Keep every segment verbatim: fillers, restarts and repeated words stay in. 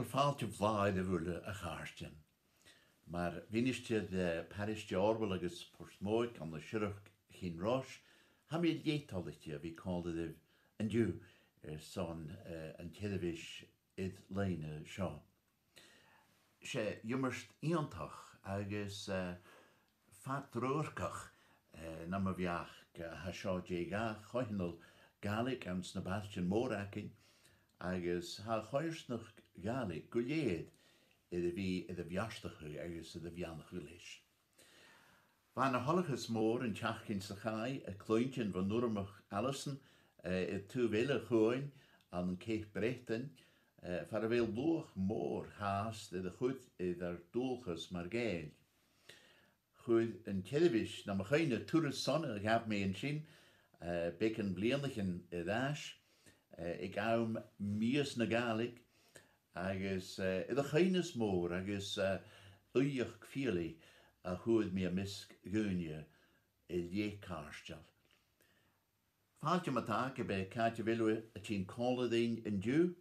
Fàilte bhlàth dhuibh uile, a chàirdean. Mar mhinistear de Pharaiste Orwell agus Portsmouth ann an Siorrachd Chinn Rois, tha mi delighted a bhith còmhla ribh an-diugh airson, eh, an t-seirbheis air-loidhne seo. 'S e iomairt iongantach agus, eh, fad-drùchadh, eh, nam bheachd, eh, tha seo de dhà choitheanal Ghàidhlig anns na bailtean mòra againn, agus tha coimhearsnachd Ghàidhlig gu lèir air a bhith air a bheartachadh agus air a bheannachadh leis. Bha e na thoileachas mòr an t-seachdain sa chaidh a' cluinntinn bhon Urramach Alison, eh, air taobh eile a' chuain ann an Ceap Breatainn, eh, far a bheil luach mòr fhathast air a chur air ar dualchas mar Ghàidheil. Chuir an t-seirbheis nam chuimhne turas sona a ghabh mi an sin, eh, beagan bhliadhnaichean air ais, eh, aig àm Mìos na Gàidhlig, agus, eh, air a' chuimhne as mòr agus, eh, uidheachd fialaidh a fhuair mi am measg dhaoine air leth càirdeil. Fàilte mhath ge b' e càit a bheil thu a' tighinn còmhla rinn an-diugh.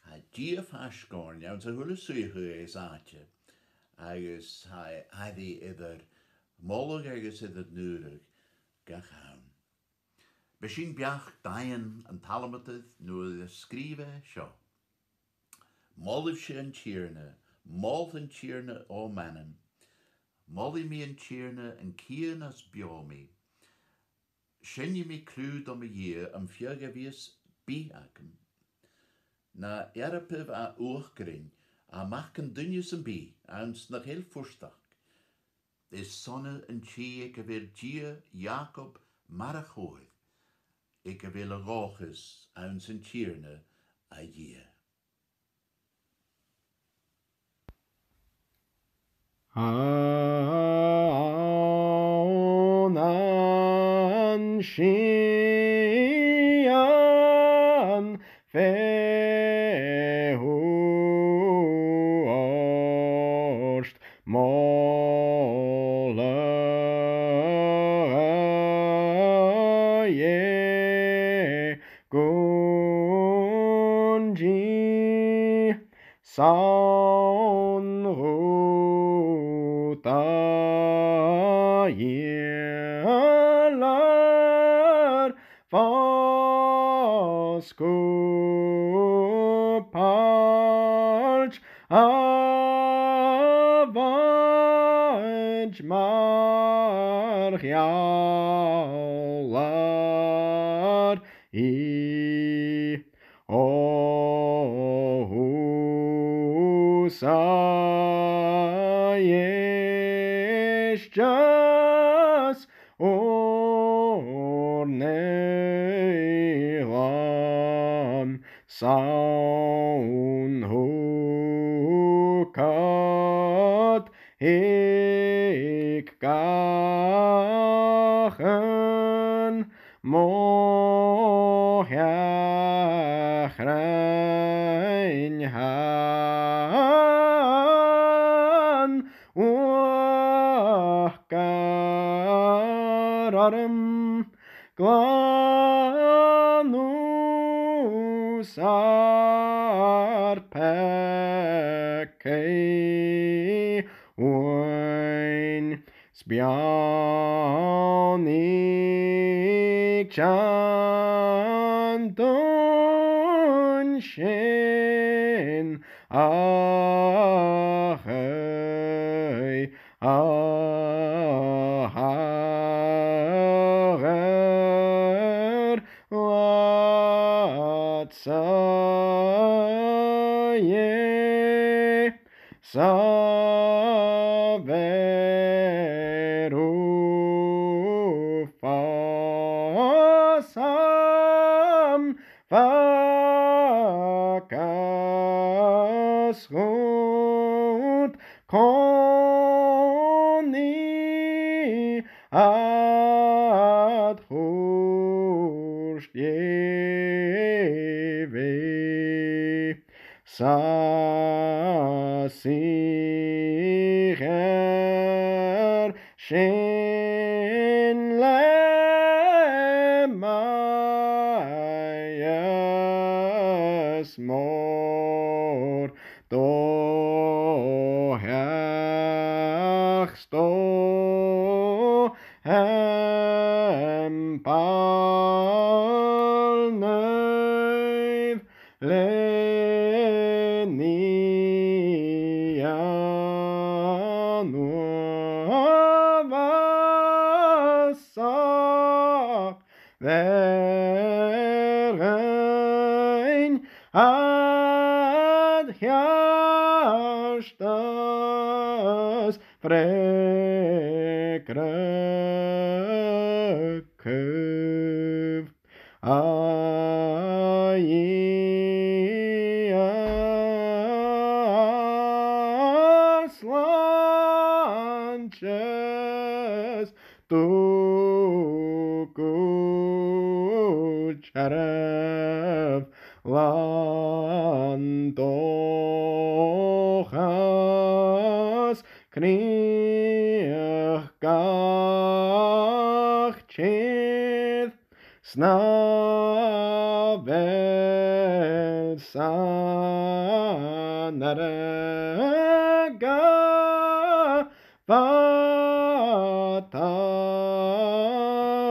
Tha Dia faisg oirnn anns a h-uile suidheachadh agus àite, agus tha e airidh air ar moladh agus air ar n-adhradh gach àm. B' e sin beachd Diane an t-Almadair nuair a sgrìobh e seo. Molaibhse an Tighearna, mol an Tighearna, o m' anam. Molaidh mi an Tighearna an cian as beò mi. Seinnidh mi cliù do mo Dhia am feadh a bhios bith agam. Na earbaibh à uachdarain, à mac an duine sam bith, anns nach eil fuirseach. Is sona an tì aig a bheil Dia Iàcoib mar a chòir, aig a bheil a dhòchas anns an Tighearna a Dhia. Ann an sìon feuch ort, moladh Dhè gun dì. Sann dhut a dh'iarlar fosgladh pailt a bhaint mar gheallar i. O thusa èisteas ur n-eilean, sann thugad thig gach aon mo sheachrain, tha an uachdar orm glan thusa ar peacaidhean. 'S beannaichte an duine sin a chaoidh a thàthar leatsa Dhè. Sa bheir thu fàs am facas dhut, còmhnaidh ad chur Dhè bhith. Sa shithear sin le maitheas mòr, do le nighean uabhasach, bheir dhuinn ad cheartas freagra cumh. A Dhia slàinte, 's tu gu dearbh làn dòchas, cridhe gach tìr, 's na bheil san fhairge fada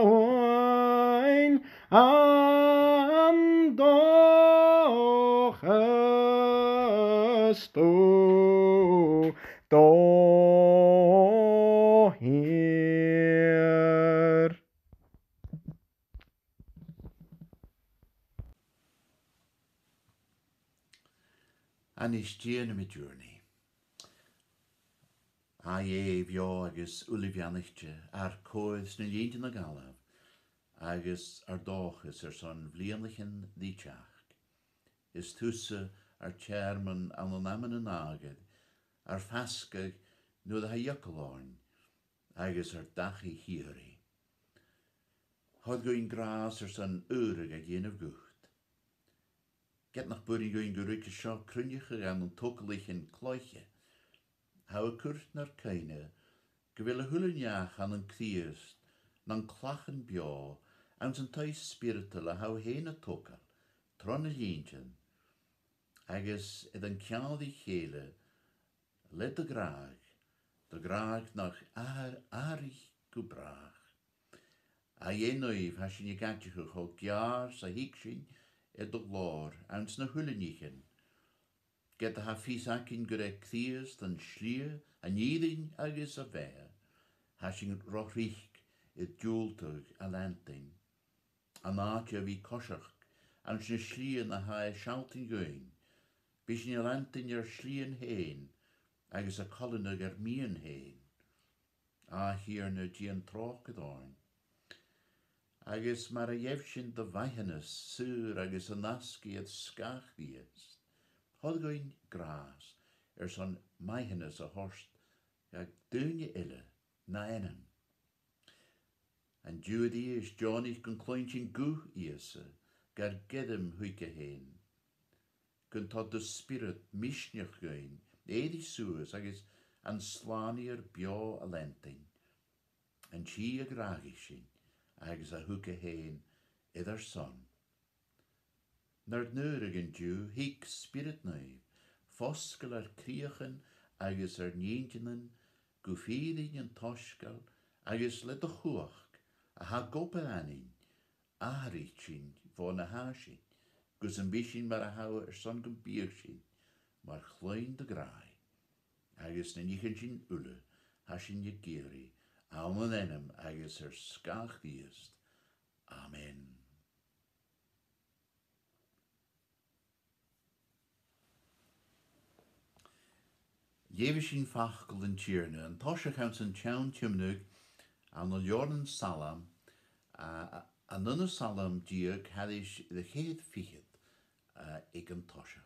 uainn an dòchas tu do shìor. A-nis, dèanamaid ùrnaigh. A Dhè bheò agus uile-bheannaichte, ar còir sna linntean a dh'fhalbh, agus ar dòchas airson bhliadhnaichean ri teachd. Is tusa ar tearmann ann an amannan àmhghar, ar fasgadh nuair a tha eagal oirnn, agus ar dachaigh shìorraidh. Thoir dhuinn gràs airson adhradh a dhèanamh dhut. Ged nach b' urrainn dhuinn gu ruige seo cruinneachadh ann an togalaichean cloiche, tha thu a' cur nar cuimhne gu bheil a h-uile neach ann an Crìosd nan clachan beò anns an taigh spioradail a tha thu fhèin a' togail tro na linntean, agus iad an ceangal ri chèile le do ghràdh, do ghràdh nach atharraich gu bràth. A Dhè naoimh, tha sinn ag aideachadh cho geàrr 's a thig sinn air do ghlòir anns na h-uile nithean. Ged a tha fios againn gur e Crìosd an slighe, an fhìrinn agus a' bheatha, tha sinn ro thric air diùltadh a leantainn. An àite a bhith coiseachd anns na slighean a tha e a' sealltainn dhuinn, bidh sinn a' leantainn ar slighean fhèin agus a' coileanadh ar miann fhèin. A Thighearna, dèan tròcair oirnn. Agus mar a gheibh sinn do mhaitheanas saor agus an-asgaidh air sgàth Chrìosd, thoir dhuinn gràs airson maitheanas a thoirt do dhaoine eile na ainm. An-diugh a-rithist, deònaich gun cluinn sinn guth Ìosa, gar gairm thuige fhèin. Gun toir do Spiorad misneachd dhuinn èirigh suas agus an Slànaighear beò a leantainn. An tì a ghràdhaich sinn agus a thugadh fhèin air ar son. Nar n-adhradh an-diugh, thig Spiorad Naomh fosgail ar cridheachan agus ar n-inntinn gu fìrinn an t-soisgeil agus le do chumhachd a tha ag obair annainn, atharraich sinn bho na tha sinn, gus am bi sinn mar a tha thu airson gum biodh sinn, mar chloinn do ghràidh. Agus na nithean sin uile tha sinn ag iarraidh ann an ainm agus air sgàth Chrìosd. Amen. Leughaidh sinn facal an Tighearna, an toiseach anns an t-seann Tiomnadh, ann an leabhar nan Salm, a, a, an aon Salm deug thairis air a' cheithir fichead, a, aig an toiseach.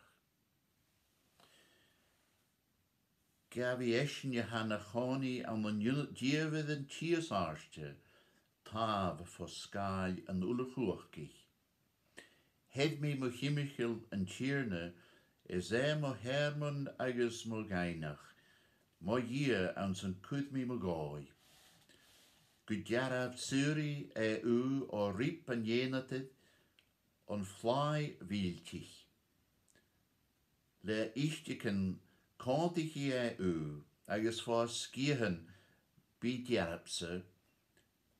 Gabhaidh esan a tha na chòmhnaidh ann an dìomhair an Tì as àirde, tàmh fo sgàil an uile-chumhachdaich. Their mi mo thimcheall an Tighearna, is e mo thearmann agus mo dhaingneach, mo Dhia anns an cuir mi mo dhòigh. Gu dearbh saoraidh e thu o rìb an t-sèinneadair, on phlàigh mhìltich. Le uisgeachan còmhdaichidh e thu, agus fo sgiathan bidh dearbsa,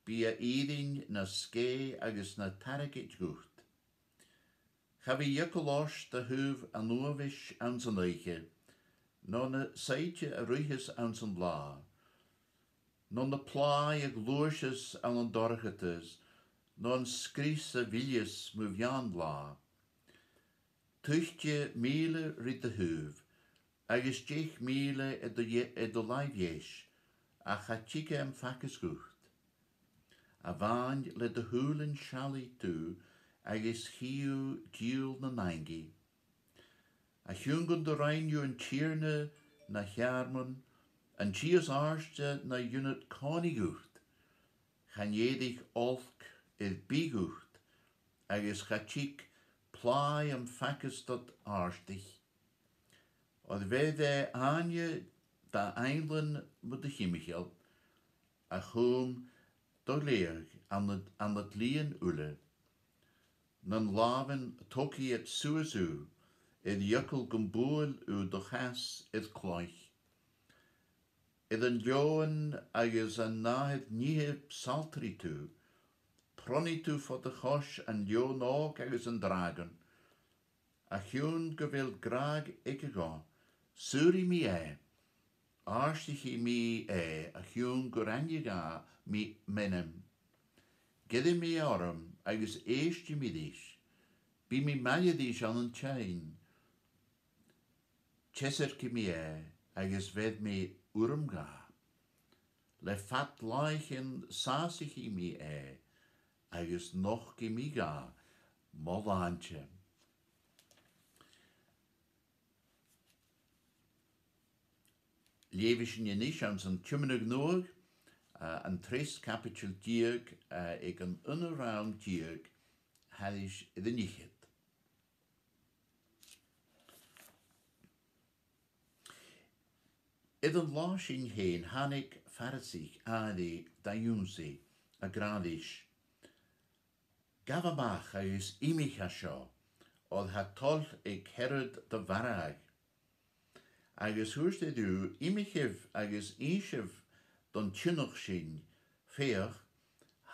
bidh a fhìrinn na sgèith agus na targaid dhut. Cha bhi eagal ort a thaobh an uabhais anns an oidhche, no na saighdean a ruitheas anns an là, no na plàighean a ghluaiseas ann an dorchadas, no an sgrios a mhilleas mu mheadhan-là. Tuiteas mìle ri do thaobh, agus deich mìle air do dhè-, air do làimh dheas, ach cha tig am fagas dhut. A-mhàin le do shùilean seallaidh tu, agus chì thu dìol nan aingidh. A chionn gun do rinn thu an Tighearna na shearmon, an tì as àirde na dhèanadh còmhnaidh dhut, chan èirich olc air bith dhut, agus cha tig plàigh am fagas dod àrdachadh. Oir bheir e àithne dha ainglean mu do thimcheall, a chum do ghlèidheadh ann an, ann an lìon uile. Nan làmhan togaidh iad suas thu, air eagal gum buail thu do chas air cloich. Air an leòmhann agus an nathair-nithe saltraidh tu, pronaidh tu fo do chois an leòmhann òg agus an dràgon. A chionn gu bheil gràdh aige dhomh, saoraidh mi e, àrdachidh mi e, a chionn gur aithne dha mi m' ainm. Gearraidh mi orm agus èistidh mi ris, bidh mi maille ris ann an teinn. Teasairgidh mi e agus bheir mi urram dha. Le fad làithean sàsaichidh mi e, agus nochdaidh mi dha mo shlàinte. Leughaidh sinn a-nis anns an Tiomnadh Nuadh, eh, an treas caibideil deug, eh, aig an aon rann deug thairis air an fhichead. Air an là sin fhèin thàinig Farasaich àraidh da ionnsaigh ag ràdh ris, Gabh a-mach agus imich à seo, oir tha toil aig Herod do mharbhadh. Agus thuirt e riutha, Imichibh agus innsibh don tionach sin, Feuch,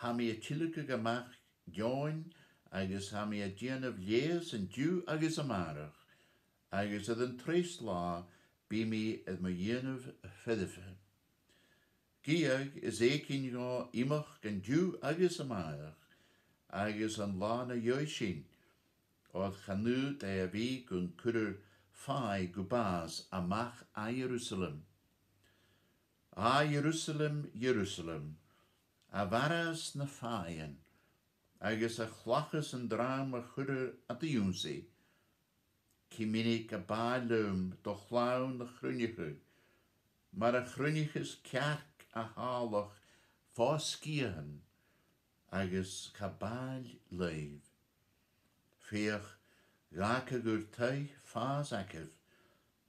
tha mi a' tilgeil a-mach deòin, agus tha mi a' dèanamh leigheas an-diugh agus a-màireach, agus air an treas là bidh mi air mo dhèanamh foirfe. Gidheadh is èiginn dhomh imeachd an-diugh agus a-màireach, agus an là na dhèidh sin, oir chan fhaod e a bhith gun cuirear fàidh gu bàs a-mach à Ierusalem. À Ierusalem, Ierusalem, a mharbhas na fàidhean, agus a chlachas an dream a chuirear ad ionnsaigh, cia mhionaid a b' àill leam do chlann a chruinneachadh, mar a chruinneachas cearc a shàmhach fo sgiathan, agus cha b' àill leibh. Feuch, dh'fhàg a' Ghàidhealtachd fàs agaibh,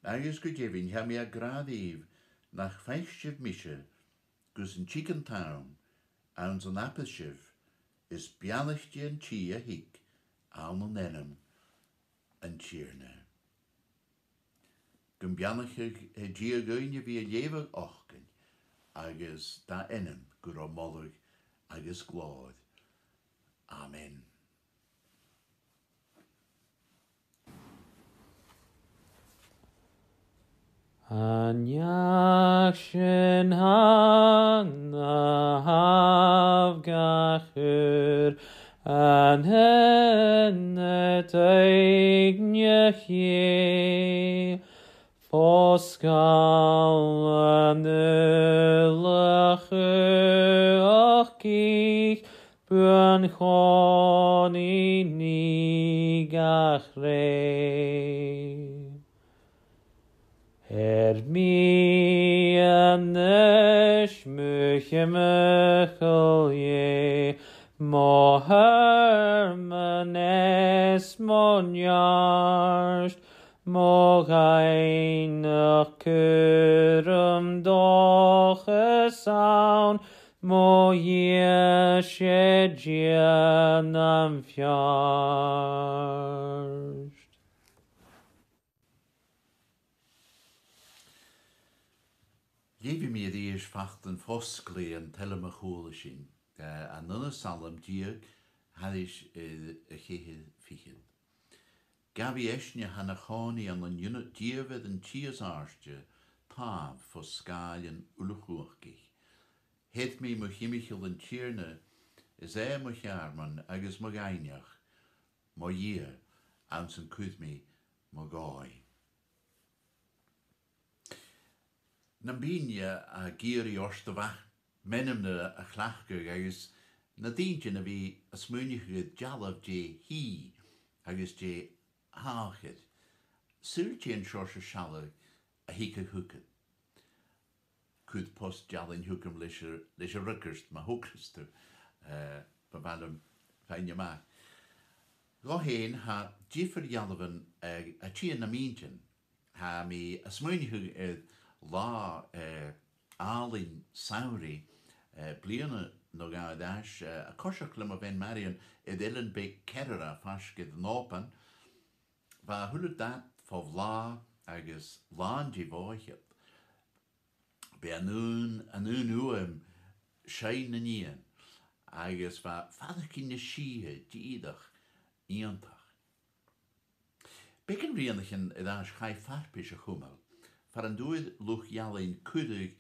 agus gu deimhinn tha mi ag ràdh ribh nach fhaic sibh mise gus an tig an t-àm anns an abair sibh, is beannaichte an tì a thig ann an ainm an Tighearna. Gum beannaicheadh Dia dhuinn a bhith a' leughadh facail, agus dha ainm gu robh moladh agus glòir. Amen. An neach sin tha na thaobh gach uair, an t-aon a dh'fhaodadh fosgladh an uile chumhachd, buan-chòmhnaidh nì gach rè. Air mi a-nis mo thimcheall, Dhè, mo shearmon is mo neart, mo dhaingneach, cùram, dòchas ann, mo Dhia, 's e Dia nam feart. Leughaidh mi a-rithist Faclan Fosglaidh an t-Salm a chuala sinn, eh, an aon Salm deug, thairis air a' cheithir fichead. Gabhaidh esan a tha na chòmhnaidh ann an ionad dìomhair an Tì as àirde tàmh fo sgàilean uile-chumhachdaich. Their mi mu thimcheall an Tighearna, is e mo theàrnadh agus mo dhaingneach, mo Dhia, anns an cuir mi mo dhòigh. Nam b' e nì a dh'iarr ort a bh' ann m' ainm-sa a chleachdadh agus nad inntinn a bhith a' smaoineachadh air dealbh de thì agus de thàmhachd, saoil dè an seòrsa sealladh a thigeadh thugad. Cuir post-dealain thugam leis a', leis a' fhreagairt ma thogras tu, eh, bu mhath leam faighinn a-mach. Dhomh fhèin, tha diofar dhealbhan, eh, a' tighinn nam inntinn. Tha mi a' smaoineachadh air latha, eh, àlainn samhraidh, eh, bliadhna no dhà air ais, eh, a' coiseachd le mo bhean Marion air eilean beag Cearrara faisg air an Òban. Bha a h-uile dad fo bhlàth agus làn de bhòidhchead. B' e an aon, an aon fhuaim seinn nan eun, agus bha faireachdainn na sìthe dìreach iongantach. Beagan bhliadhnaichean air ais chaidh farpais a chumail, far an d' fhuair luchd-ealain cuireadh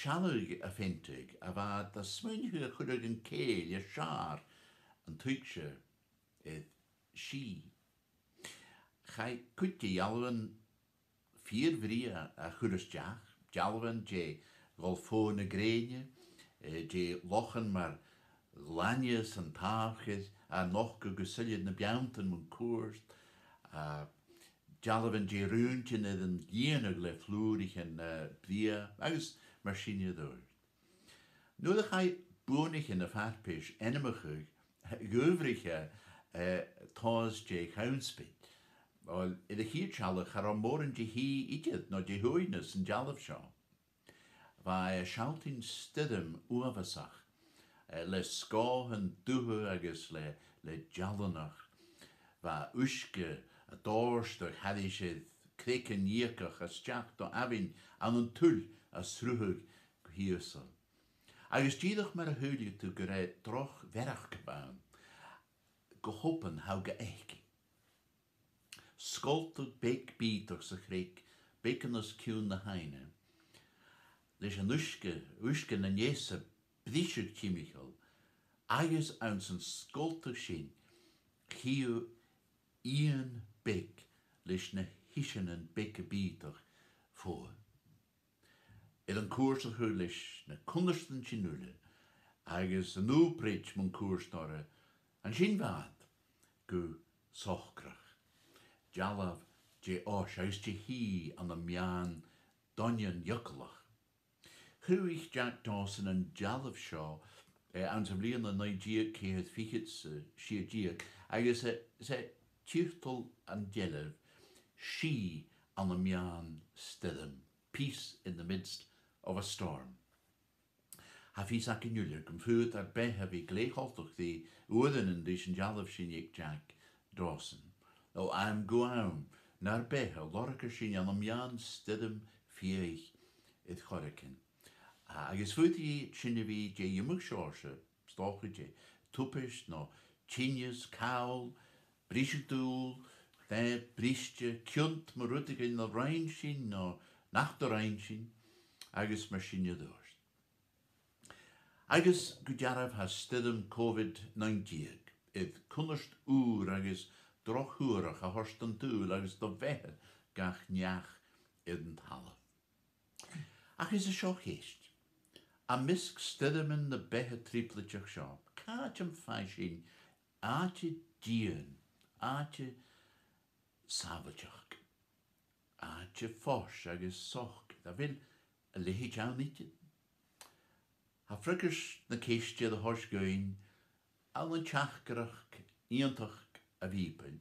sealladh a pheantadh a bha iad a' smaoineachadh a chuireadh an cèill as fheàrr an tuigse air sìth. Chaidh cuid de dhealbhan fìor bhrèagha a chur a-steach, dealbhan de dh'oilfheadh na grèine, eh, de lochan mar ghlainne san t-sàmhchair a' nochdadh gu soilleir na beanntan mun cuairt, a, dealbhan de raointean air an lìonadh le flùraichean, eh, brèagha agus mar sin air adhart. Nuair a chaidh buannaichean na farpais ainmeachadh, dh'adhbhraich e, eh, tomhas de dhownspout. Uill, air a' chiad sealladh, cha robh mòran de thì idir no de thuathanaich san dealbh seo. Bha e a' sealltainn stoirm uabhasach, eh, le sgòthan dubha agus le, le dealanach. Bha uisge a' dòrtadh thairis air creagan ìocach a-steach do abhainn ann an tuil a' sruthadh gu h-ìosal. Agus dìreach mar a shaoileadh tu gur e droch mhearachd a bh' ann, gu h-obann thug e fhaicinn. Sgoltadh beag bìodach sa chreag, beagan os cionn na h-aibhne, leis an uisge, uisge nan eas a' briseadh timcheall, agus anns an sgoltadh sin, chitheadh eun beag leis na h-iseanan beaga bìodach fodha. Air an cuairt a chur leis na cunnartan sin uile, agus an ùpraid mun cuairt orra, an sin bha iad gu socrach. Dealbh de fhois agus de thì ann am meadhan doinnean eagalach. Chruthaich Jack Dawson an dealbh seo, eh, anns a' bhliadhna naoi deug ceithir fichead 's a sia deug, agus, eh, 's e tiotal an deilbh Sìth ann am meadhan stoirm, Peace in the midst of a storm. Tha fios againn uile gum faod ar beatha a bhith glè choltach ri uaireannan ris an dealbh sin aig Jack Dawson. O àm gu àm, nar beatha, lorgar sinn ann am meadhan stoirm fiadhaich air choreigin. A-, agus faodaidh sin a bhith de dh'iomadh seòrsa, 's dòcha de thubaist no tinneas, call, briseadh-dùil, dath briste, cionta mu rudeigin a rinn sinn no nach do rinn sinn, agus mar sin air adhart. Agus gu dearbh tha stoirm Covid naoi deug, air cunnart ùr agus drochshuarach a thoirt don t-saoghal agus do bheatha gach neach air an talamh. Ach is e seo a' cheist. Am measg stoirmean na beatha trioblaideach seo, càit am faigh sinn àite dian, àite sàbhailteachd, àite fois agus socair, a bheil a leithid ann idir? Tha freagairt na ceist air a thoirt dhuinn ann an teachdaireachd iongantach a' Bhìobaill,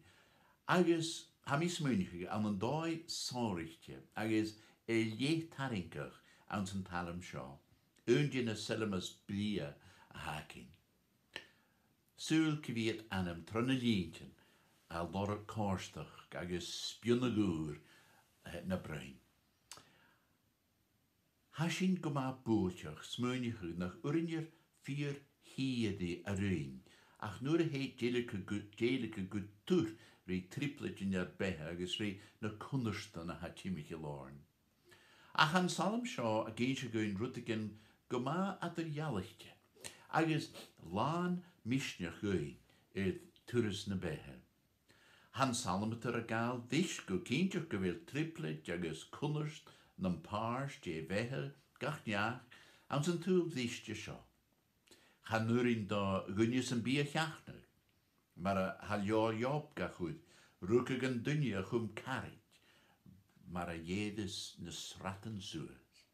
agus tha mi a' smaoineachadh ann an dòigh sònraichte agus air leth tarraingeach anns an t-salm seo, aon de na sailmean as brèagha a th' againn. Saoil cia mheud ainm tro na linntean a lorg comhartachd agus spionnadh ùr, eh, na broinn. Tha sinn gu math buailteach smaoineachadh nach urrainn air fìor shìde a ruighinn, ach nuair a thèid dèiligeadh gu, dèiligeadh gu tur ri trioblaid ar beatha agus ri na cunnartan a tha timcheall oirnn. Ach tha an salm seo ag innse dhuinn rudeigin gu math eadar-dhealaichte agus làn misneachd dhuinn air turas na beatha. Tha an salmadair a' gabhail ris gu cinnteach gu bheil trioblaid agus cunnart nam pàirt de bheatha gach neach anns an t-saoghal bhriste seo. Chan urrainn do dhuine sam bith a sheachnadh, mar a tha leabhar Iob ga chur, rugadh an duine a chum caraid, mar a dh'èireas na sradain suas.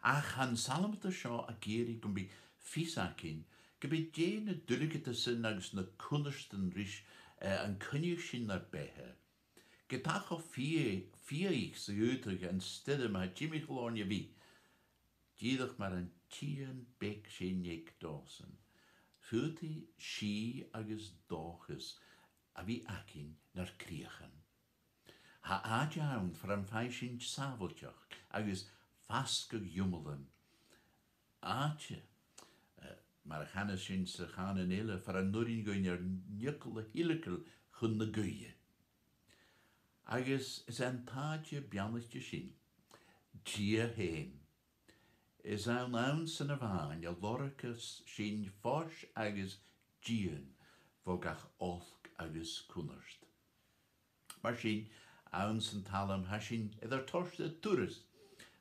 Ach tha an salmadair seo ag iarraidh gum bi fios againn ge bith dè na duilgheadasan agus na cunnartan ris, eh, an coinnicheadh sinn nar beatha. Ged a tha e cho fia-, fiadhaich 's a dh'fhaodadh an stoirm a tha timcheall oirnn a bhith, dìreach mar an t-eun beag sin aig Dawson, faodaidh sìth agus dòchas a bhith againn nar cridheachan. Tha àite ann far am faigh sinn sàbhailteachd agus fasgadh iomlan. Àite, eh, mar a chanas sinn sa chànan eile, far an urrainn dhuinn ar n-eagal a thilgeil chun na gaoithe. Agus is e an t-àite beannaichte sin Dia fhèin. Is ann anns a' bhàin a lorgas sinn fois agus dìon bho gach olc agus cunnart. Mar sin, anns an t-salm, tha sinn air ar toirt air turas,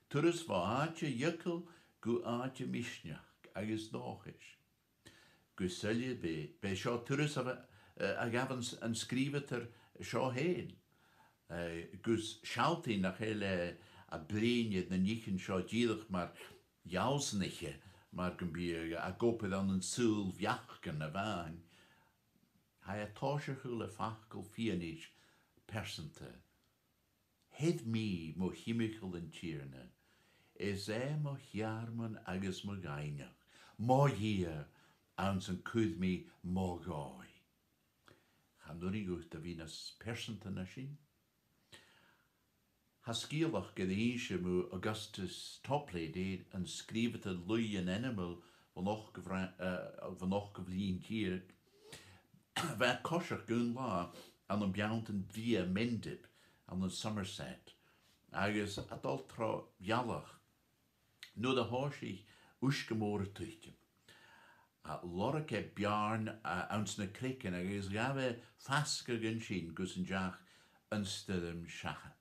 turas bho àite eagal gu àite misneachd agus dòchais. Gu soilleir, b' e, b' e seo turas a bha-, eh, a ghabh an s-, an sgrìobhadair seo fhèin. Eh, gus sealltainn nach eil e a' bruidhinn air na nithean seo dìreach mar dhealbh-shnàmh, mar gum biodh, ag obair ann an saoghal bheachdan a-mhàin. Tha e a' tòiseachadh le facal fianais pearsanta. Thoir mi mo thimcheall an Tighearna, is e mo shearmon agus mo dhaingneach, mo Dhia, anns an cuir mi mo dhòigh. Chan urrainn dhut a bhith nas pearsanta na sin. Tha sgeulachd air innse mu Augustus Toplady, an sgrìobhadair luibh an ainmeil bhon ochdamh bhra-, eh, bhon ochdamh linn deug. Bha e a' coiseachd aon latha ann am beanntan brèagha Mendip ann an Somerset, agus a' dol tro bhealach nuair a thòisich uisge mòr a' tuiteam. A lorg e beàrn, a, anns na creagan agus ghabh e fasgadh an sin gus an deach an stoirm seachad.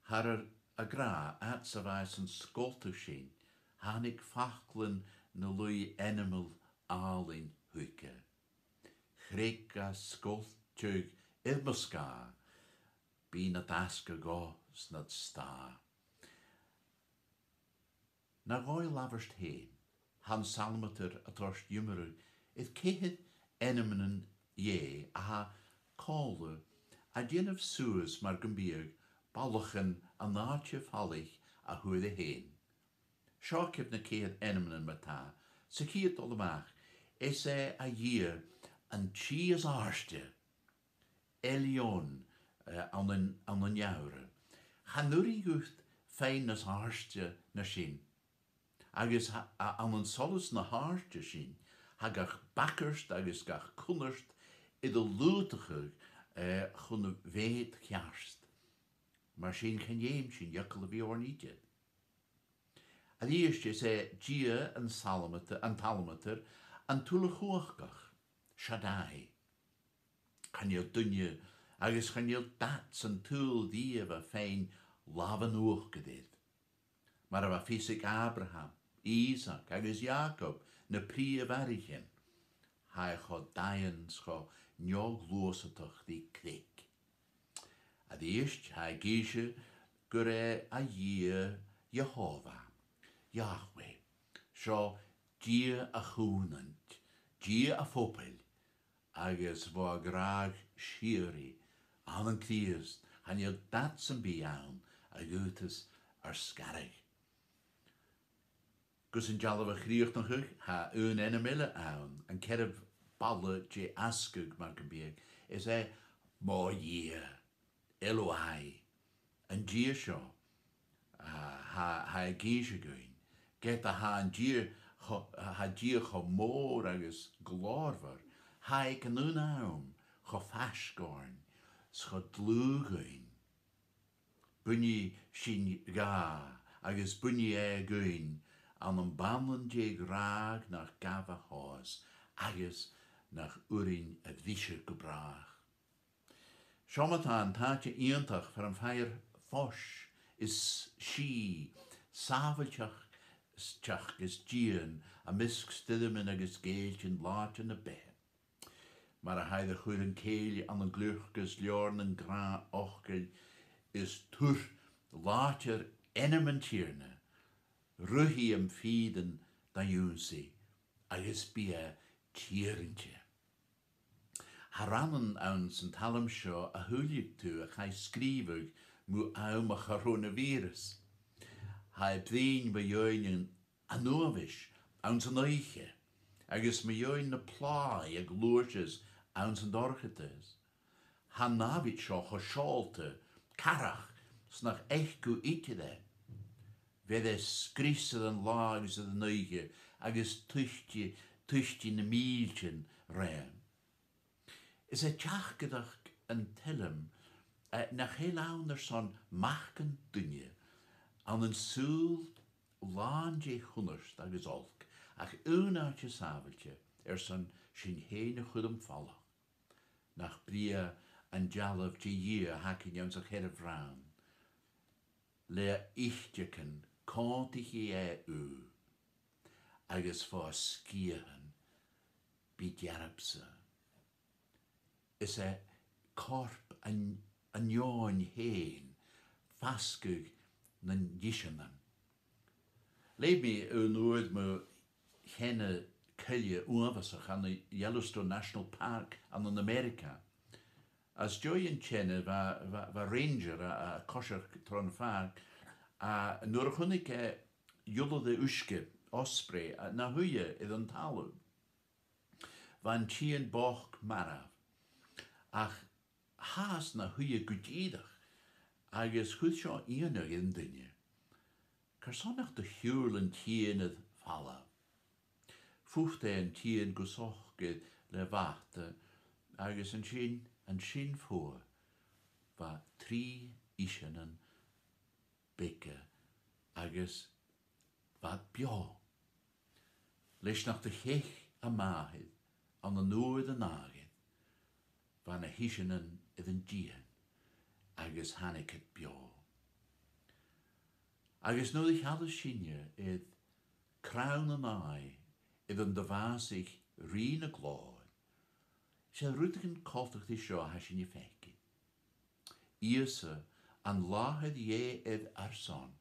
Thar ar a-gràdh, fhad 's a bha e san sgoltadh sin, thàinig faclan na luibh ainmeil àlainn thuige. Chreag a sgoltadh air mo sgàth, bidh nad asgadh dhomh 's nad stàth. Na dhòigh labhairt fhèin, tha an salmadair a' toirt iomradh air ceithir ainmean Dhè a tha còmhla a' dèanamh suas mar gum biodh ballachan an àite falaich a fhuair e fhèin. Seo cuid de na ceithir ainmean ma-thà, sa chiad dol a-mach, is e a Dhia an tì as àirde, Elyon, eh, ann an, ann an Eabhra. Chan urrainn dhut faighinn nas àirde na sin. Agus tha, a, ann an solas na h-àirde sin, tha gach bagairt agus gach cunnart air a lùghdachadh, eh, chun a' mheud cheart. Mar sin chan fheum sinn eagal a bhith oirnn idir. A-rithist, is e Dia an salmada-, an t-salmadair an t-uile-chumhachdach, Shaddai. Chan eil duine agus chan eil dad san t-saoghal riamh a' faighinn làmh an uachdair air. Mar a bha fios aig Abraham, Isaac agus Iacob, na prìomh athraichean, tha e cho daingeann 's cho neo-ghluasadach ri creag. A-rithist, tha e ag innse gur e a Dhia Iehòbhah, Yahweh. Seo Dia a' chùmhnaint, Dia a' phobaill, agus bho a' ghràdh sìorraidh, ann an Crìosd, chan eil dad sam bith ann a dh'fhaodas ar sgaradh. Gus an dealbh a chrìochnachadh, tha aon ainm eile ann, an ceathramh balla de asgadh mar gum biodh, is e mo Dhia, Eloi, an Dia seo, a tha, tha ag innse dhuinn, ged a tha an Dia cho, tha Dia cho mòr agus glòrmhor, tha e aig an aon àm cho faisg oirnn, 's cho dlùth dhuinn. Buinidh sinn dha, agus buinidh e dhuinn, ann am bann de ghràdh nach gabh a thomhas, agus nach urrainn a bhriseadh gu bràth. Seo ma-thà an t-àite iongantach far am faighear fois is sìth, sàbhailteachd, teachd is dìon, am measg stoirmean agus geilleagan làidir na beatha. Mar a tha iad a' cur an cèill ann an gliocas leabhar nan gnàth-fhacal, is tuar làidir ainm an Tighearna, ruithidh am fìreann da ionnsaigh, agus bidh e tèarainte. Tha rannan anns an t-salm seo a shaoileadh tu a chaidh sgrìobhadh mu àm a' choronabhìorais. Tha e a' bruidhinn mu dheidhinn an, an uabhais anns an oidhche, agus mu dheidhinn na plàigh a ghluaiseas anns an dorchadas. Tha an nàmhaid seo cho seòlta, carrach, 's nach fhaic thu idir e. Bheir e sgrios air an là agus air an oidhche, agus tuitidh, tuitidh na mìltean roimhe. Is e teachdaireachd an t-sailm, eh, nach eil ann airson mac an duine, ann an saoghal làn de chunnart agus olc, ach aon àite sàbhailte airson sinn fhèin a chur am falach, nach brìgh an dealbh de Dhia a th' againn anns a' cheathramh rann. Le iteigean còmhdaichidh e thu, agus fo sgiathan bidh dearbhsa. Is e corp an, an eòin fhèin fasgadh nan dìseanan. Leugh mi aon uair mu cheana coille uabhasach ann an Yellowstone National Park ann an Ameireaga. Às dèidh an teine bha, bha, bha ranger a, a' coiseachd tron phàirc, a, nuair a chunnaic e iolaire uisge, osprey, a, na shuidhe air an talamh. Bha an t-eun bochd marbh, ach sheas na shuidhe gu dìreach, agus chuir seo iongnadh air an duine. Carson nach do shiubhail an t-eun air falbh? Phut e an t-eun gu socair le bata, agus an sin, an sin fodha, bha trì iseanan beaga agus bha iad beò. Leis nach do theich a màthair ann an uair an àmhainn, bha na h-iseanan air an dìon agus thàinig iad beò. Agus nuair a sheallas sinne air crann an aghaidh air an do bhàsaich Rìgh na Glòir, 's e rudeigin coltach ri seo a tha sinn a' faicinn. Ìosa, an làthair Dhè air ar son,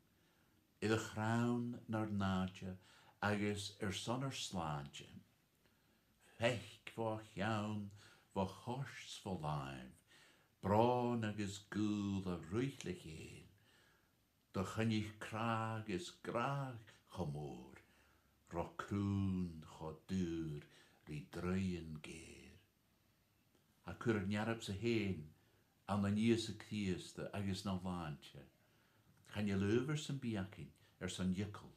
air a chrann nar nàirde agus airson ar slàinte. Faic bho cheann, bho chois 's bho làimh, bròn agus gaol a ruith le chèil, do choinneamh cràdh is gràdh cho mòr, ro crùn cho daor ri draoidhean geur. A' cur an earbsa fhèin ann an Ìosa Crìosda agus na shlàinte. Chan eil adhbhar sam bith againn airson eagal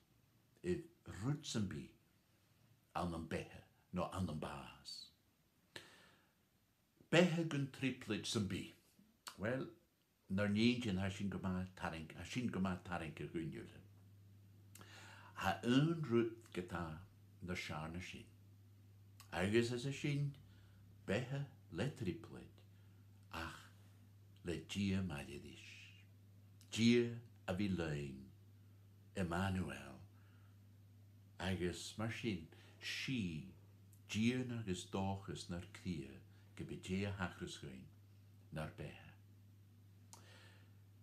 air rud sam bith ann am beatha no ann am bàs. Beatha gun trioblaid sam bith. Uill, nar n-inntinn, tha sin gu math tarraing-, tha sin gu math tarraingeach dhuinn uile. Tha aon rud ge-tà nas fheàrr na sin. Agus is e sin beatha le trioblaid, ach le Dia maille ris. Dia a bhith leinn, Emmanuel. Agus mar sin, sìth, dìon agus dòchas nar cridhe, ge b' e dè a thachras dhuinn nar beatha.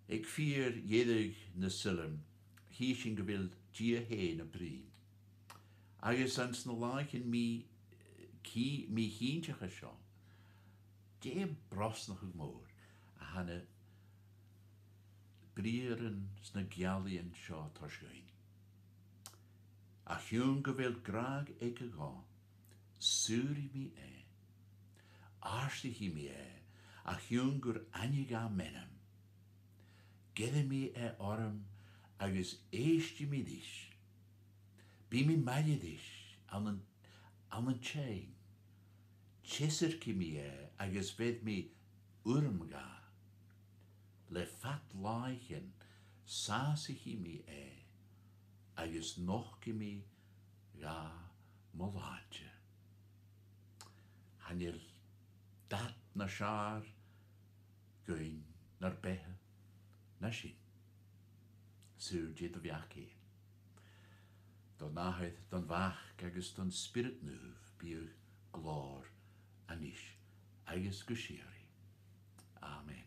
Aig fìor dheireadh na sailm, chì sinn gu bheil Dia fhèin a' bruidhinn. Agus anns na làithean mì-, cí-, mì-chinnteacha seo, dè am brosnachadh mòr a tha na briathran 's na geallaidhean seo a' toirt dhuinn? A chionn gu bheil gràdh aige dhomh, saoraidh mi e. Àrdaichidh mi e, a chionn gur aithne dha m' ainm. Geibh mi e orm agus èistidh mi ris. Bidh mi maille ris ann an, ann an teinn. teasairgidh mi e agus bheir mi urram dha. Le fad làithean sàsaichidh mi e agus nochdaidh mi dha mo làidir. Chan eil dad nas fheàrr dhuinn nar beatha na sin. 'S urrainn do bheachd fhèin. Don Athair, don Mhac agus don Spiorad Naomh, bidh glòir a-nis agus gu sìorraidh. Amen.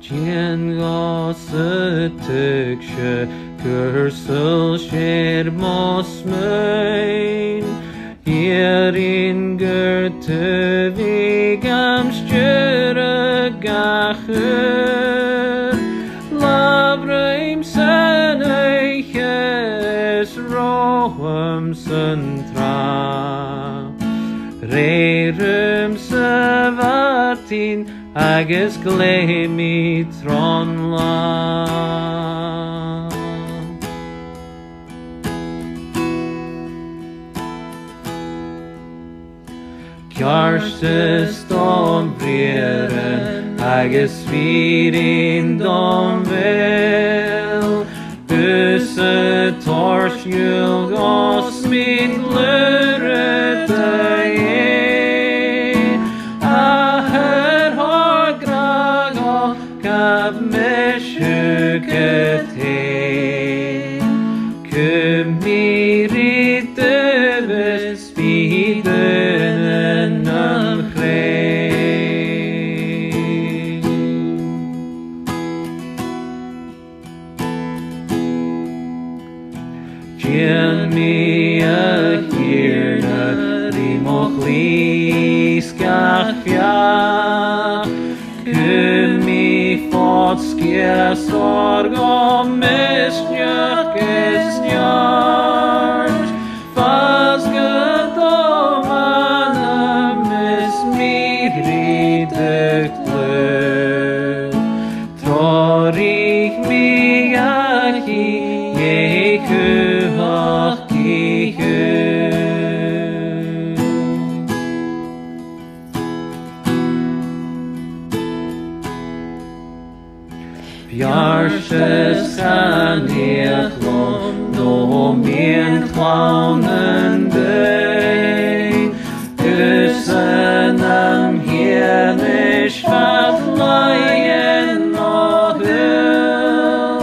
Dèan dhomhsa tuigse gur sùil sèimh mo smuain, iarrainn gur tu bhith gam stiùireadh gach uair. Labhraidh mi san oidhche is romham san tràth. Rèir rium sa mhadainn agus glèidh mi tron là. Ceartas dom bhriathran agus fìrinn dom bheul, thusa toirt iùl dhomh 's mi dlùth ri do dhèidh. Athair, thoir gràdh dhomh gabh mise thugad fhèin. Cùm mi ri d' uabhas, bidh daonnan nam chreach. Dèan mi, a Thighearna, ri mo chlis gach beachd. Cùm mi fod sgiath 's thoir dhomh misneachd is neart. Fàs gu do m' anam is mi ri do dhlùth. Treòraich mi dhachaigh, Dhè cumhachdaich thu. Beartas chan fhiach leam no miann clann an duin, thusa nam fianais fad làithean mo shaoghail.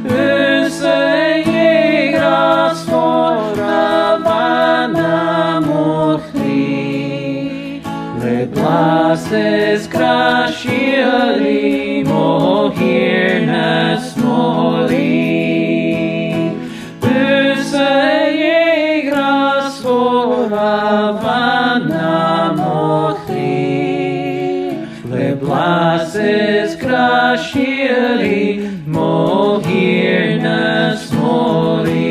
Thusa, Dhè ghràsmhor, a' bhana mo chridh, le blas is gràs sìorraidh mo Thighearna 's mo Rìgh. Thusa, Dhè ghràsmhor, a' bhana mo chridh, le blas is gràs sìorraidh mo Thighearna 's mo Rìgh.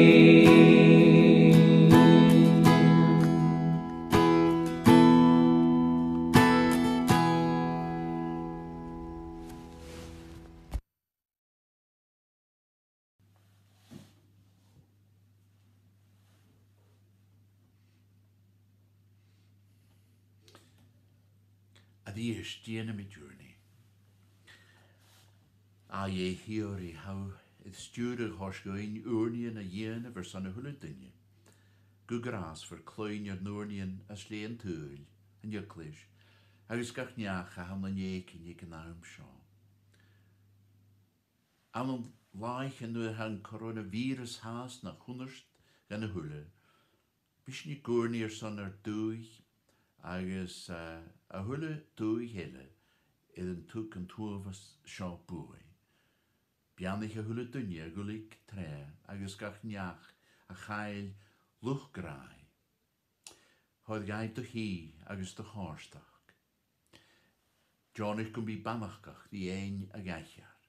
A-rithist, dèanamaid ùrnaigh. A Dhè shìorraidh, tha thu air stiùireadh a thoirt dhuinn ùrnaighean a dhèanamh airson a h-uile duine, gu gràsmhor cluinn ar n-ùrnaighean às leth an t-saoghail, an Eaglais, agus gach neach a th' ann an èiginn aig an àm seo. Ann an làithean nuair a tha an coronavirus fhathast na chunnart dhan a h-uile, bidh sinn ag ùrnaigh airson ar dùthaich agus, eh, a h-uile dùthaich eile air an tug an t-uabhas seo buaidh. Beannaich a h-uile duine a dh'fhuiling tràth agus gach neach a chaill luchd-gràidh. Thoir dhaibh do shìth agus do chomhfhurtachd. Deònaich gum bi banachd ri fhèin a dh'aithghearr.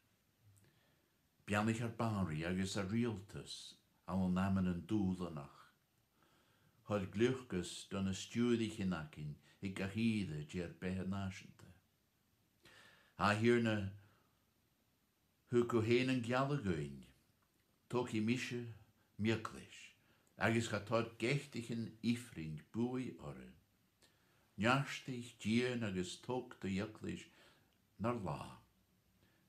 Beannaich ar banrigh agus ar riaghaltas ann an amannan dùbhlanach. thoir gliocas do na stiùirichean againn aig gach ìre de ar beatha nàiseanta. A Thighearna, thug thu fhèin an gealladh dhuinn, togaidh mise m' eaglais, agus cha toir geataichean ifrinn buaidh oirre. Neartaich, dìon agus tog do dh'eaglais nar là.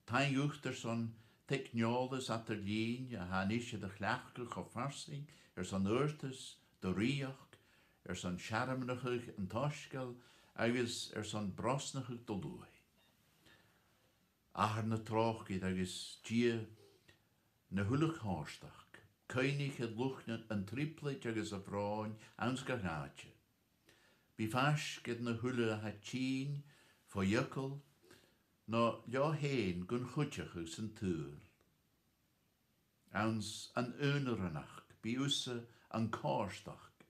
Taing dhut airson teicneòlas eadar-lìn a tha a-nis air a chleachdadh cho farsaing airson adhartas do rìoghachd, airson searmonachadh an t-soisgeil agus airson brosnachadh do luaidh. Athair na tròcair agus Dia na h-uile cofhurtachd, cuimhnich air luchd na, an trioblaid agus a' bhròin anns gach àite. Bi faisg air na h-uile a tha tinn fo eagal no leotha fhèin gun chuideachadh san t-saoghal. Anns an aonaranachd, bi thusa an cofhurtachd,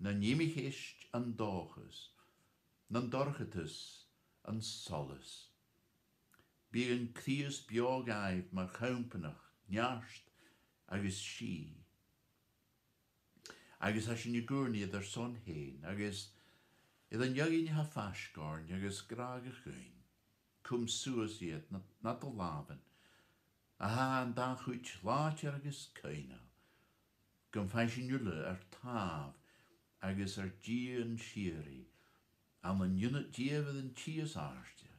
nan imcheist an dòchas, nan dorchadas an solas. Biodh an Crìosd beò dhaibh mar chompanach, neart agus sìth. Agus tha sinn ag ùrnaigh air ar son fhèin, agus air an fheadhainn a tha faisg oirnn agus gràdhach dhuinn, cùm suas iad nad, nad làmhan, a tha an dà chuid làidir agus coibhneil, gum faigh sinn uile ar tàmh agus ar dìon sìorraidh ann an ionad dìomhair an Tì as àirde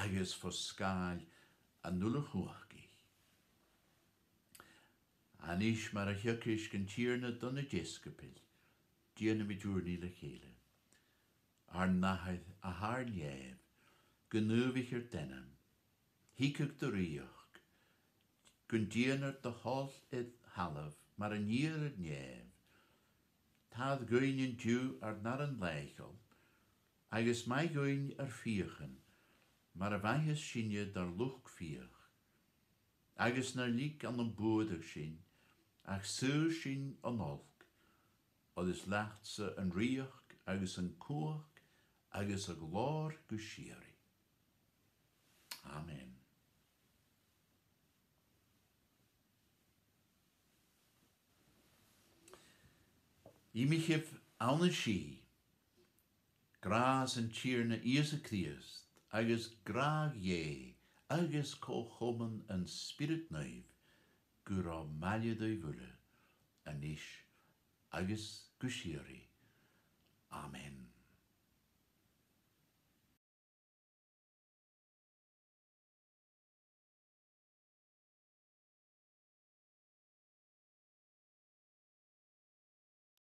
agus fo sgàil an uile-chumhachdaich. A-nis mar a theagaisg an Tighearna do na deisciobail, dèanamaid ùrnaigh le chèile. Ar n-Athair a tha air nèamh, gu naomhaichear d' ainm. Thigeadh do rìoghachd, gun dèanar do thoil air thalamh mar an iar air nèamh. Tar dhuinn an-diugh ar n-aran làitheil, agus maith dhuinn ar fiachan, mar a mhaitheas sinne dar luchd-fiach. Agus na leig ann am buaireadh sinn, ach saor sinn on olc, oir is leatsa an rìoghachd agus an cumhachd agus a' ghlòir gu sìorraidh. Amen. Imichibh ann an sìth. Gràs an Tighearna Ìosa Crìosd, agus gràdh Dhè, agus co-chomann an Spioraid Naoimh, gu robh maille ribh uile, a-nis agus gu sìorraidh. Amen.